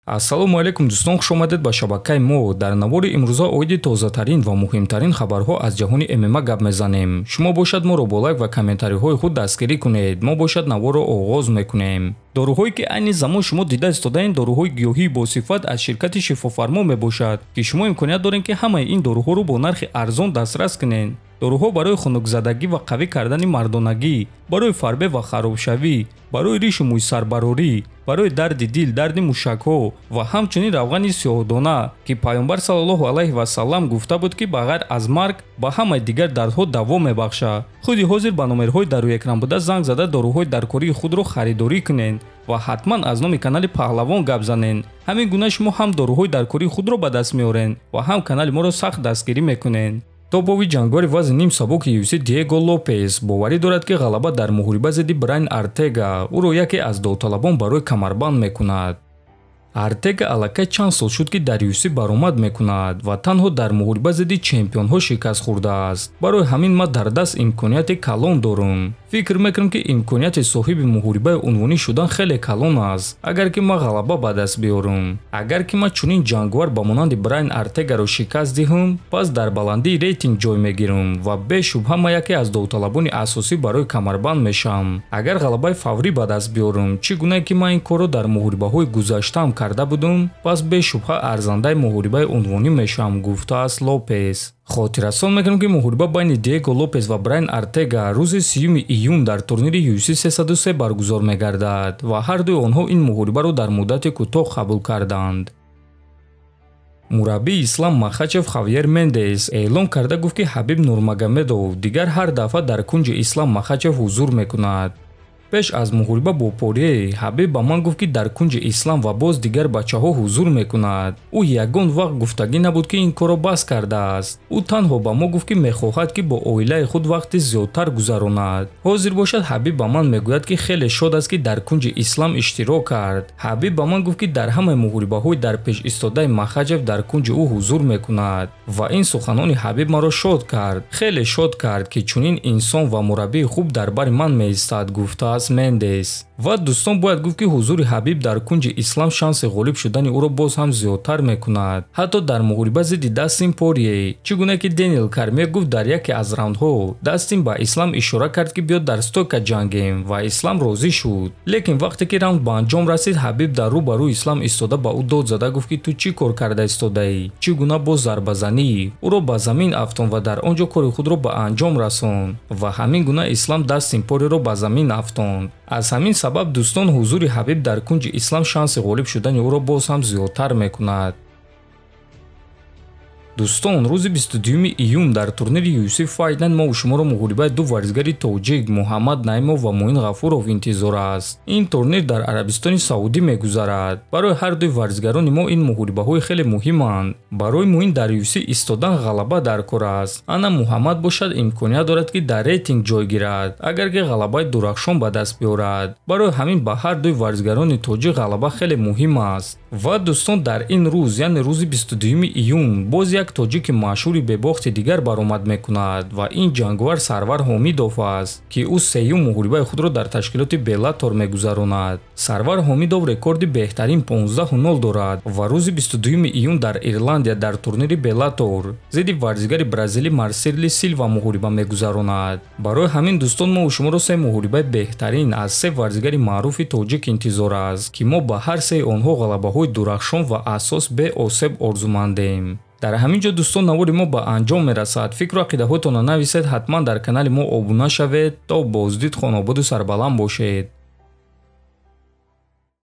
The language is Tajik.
Ассалому алайкум дӯстон, хуш омадед ба шабакаи мо. Дар навори имрӯза оиди тозатарин ва муҳимтарин хабарҳо аз ҷаҳони ММА гап мезанем. Шумо бошад моро бо лайк ва комментариҳои худ дастгирӣ кунед. Мо бошад наворро оғоз мекунем. Доруҳое ки айни замон шумо дида истодаед, доруҳои гиёҳии босифат аз ширкати Шифофармо мебошад, ки шумо имконият доред, ки ҳамаи ин доруҳоро бо нархи арзон дастрас кунед. Доруҳо барои хунукзадагӣ ва қавӣ кардани мардонагӣ, барои фарбе ва харобшавӣ, барои ришу мӯйсарбарорӣ, барои дарди дил, дарди мушакҳо ва ҳамчунин равғани сиёҳдона, ки Пайғамбар саллаллоҳу алайҳи васаллам гуфта буд, ки ба ғайр аз марг ба ҳамаи дигар дардҳо даво мебахшад. Худи ҳозир ба номерҳои дар рӯи экран буда занг зада доруҳои даркории худро харидорӣ кунед ва ҳатман аз номи канали Паҳлавон гап занед. Ҳамин гуна шумо ҳам доруҳои даркории худро ба даст меоред ва ҳам канали моро сахт дастгирӣ мекунед. Топови ҷангвари вазни ним сабуки UFC Диего Лопес боварӣ дорад, ки ғалаба дар муҳориба зидди Брайан Артега ӯро яке аз довталабон барои камарбанд мекунад. Артега аллакай чанд сол шуд, ки дар UFC баромад мекунад ва танҳо дар муҳориба зидди чемпионҳо шикаст хӯрдааст. Барои ҳамин ман дар даст имконияти калон дорам. Фикр мекунам, ки имконияти соҳиби муҳорибаи унвонӣ шудан хеле калон аст, агар ки ман ғалаба ба даст биёрам. Агар ки ман чунин ҷангвар ба монанди Брайан Артегаро шикаст диҳам, пас дар баландии рейтинг ҷой мегирам ва бешубҳа ман яке аз довталабони асосӣ барои камарбанд мешавам. Агар ғалабаи фаврӣ ба даст биёрам, чӣ гуна ки ман ин корро дар муҳорибаҳои гузаштаам карда будам, пас бешубҳа арзандаи муҳорибаи унвонӣ мешавам, гуфтааст Лопес. Хотиррасон мекунам, ки муҳориба байни Диего Лопес ва Брайан Артега рӯзи 30 июн дар турнири UFC 303 баргузор мегардад ва ҳар дуи онҳо ин муҳорибаро дар муддати кӯтоҳ қабул карданд. Мураббии Ислам Махачев Хавьер Мендес эълон карда гуфт, ки Ҳабиб Нурмагомедов дигар ҳар дафъа дар кунҷи Ислам Махачев ҳузур мекунад. Пеш аз муҳориба бо Порье Ҳабиб ба ман гуфт, ки дар кунҷи Ислам ва боз дигар бачаҳо ҳузур мекунад. Ӯ ягон вақт гуфтагӣ набуд, ки ин корро бас кардааст. Ӯ танҳо ба мо гуфт, ки мехоҳад, ки бо оилаи худ вақти зиёдтар гузаронад. Ҳозир бошад Ҳабиб ба ман мегӯяд, ки хеле шод аст, ки дар кунҷи Ислам иштирок кард. Ҳабиб ба ман гуфт, ки дар ҳамаи муҳорибаҳои дар пеш истодаи Махачев дар кунҷи ӯ ҳузур мекунад ва ин суханони Ҳабиб маро шод кард, хеле шод кард, ки чунин инсон ва мураббии хуб дар бари ман меистад, гуфтааст Мендес. Ва дӯстон, бояд гуфт, ки ҳузури Ҳабиб дар кунҷи Ислам шанси ғолиб шудани ӯро боз ҳам зиёдтар мекунад. Ҳатто дар муҳориба зидди Дастин Порье, чӣ гуна ки Дэниел Кормье гуфт, дар яке аз раундҳо Дастин ба Ислам ишора кард, ки биёд дар стойка ҷангем, ва Ислам розӣ шуд. Лекин вақте ки раунд ба анҷом расид, Ҳабиб дар рӯ ба рӯ Ислам истода ба ӯ дод зада гуфт, ки ту чӣ кор карда истодаӣ, чӣ гуна боз зарбазанӣ? Ӯро ба замин афтон ва дар он ҷо кори худро ба анҷом расон. Ва ҳамин гуна Ислам Дастин Порьеро ба замин афтонд. Аз ҳамин сабаб, дӯстон, ҳузури Ҳабиб дар кунҷи Ислам шанси ғолиб шудани ӯро боз ҳам зиёдтар мекунад. Дӯстон, рӯзи 22 июн дар турнири UFC Fight Night мо шуморо муҳорибаи ду варзигари тоҷик Муҳаммад Наимов ва Муин Ғафуров интизор аст. Ин турнир дар Арабистони Саудӣ мегузарад. Барои ҳар дуи варзигарони мо ин муҳорибаҳои хеле муҳиманд. Барои Муин дар UFC истодан ғалаба дар кор аст. Ана Муҳаммад бошад имконият дорад, ки дар рейтинг ҷой гирад, агар ки ғалабаи дурахшон ба даст биёрад. Барои ҳамин ба ҳар дуи варзигарони тоҷик ғалаба хеле муҳим аст. Ва дӯстон, дар ин рӯз, яъне рӯзи 22 июн, боз як тоҷики машҳури бебохти дигар баромад мекунад ва ин ҷангвар Сарвар Ҳомидов аст, ки ӯ сеюм муҳорибаи худро дар ташкилоти Беллатор мегузаронад. Сарвар Ҳомидов рекорди беҳтарин 15-0 дорад ва рӯзи 22 июн дар Ирландия дар турнири Беллатор зидди варзигари бразилӣ Марсерли Силва муҳориба мегузаронад. Барои ҳамин, дӯстон, мо шуморо се муҳорибаи беҳтарин аз се варзигари маъруфи тоҷик интизор аст, ки мо ба ҳар сеи онҳо ғалабаҳои дурахшон ва асос беосеб орзумандем. Дар ҳамин ҷо, дӯстон, навори мо ба анҷом мерасад. Фикру ақидаҳоятонро нависед, ҳатман дар канали мо обуна шавед. То боздид, хонободу сарбаланд бошед.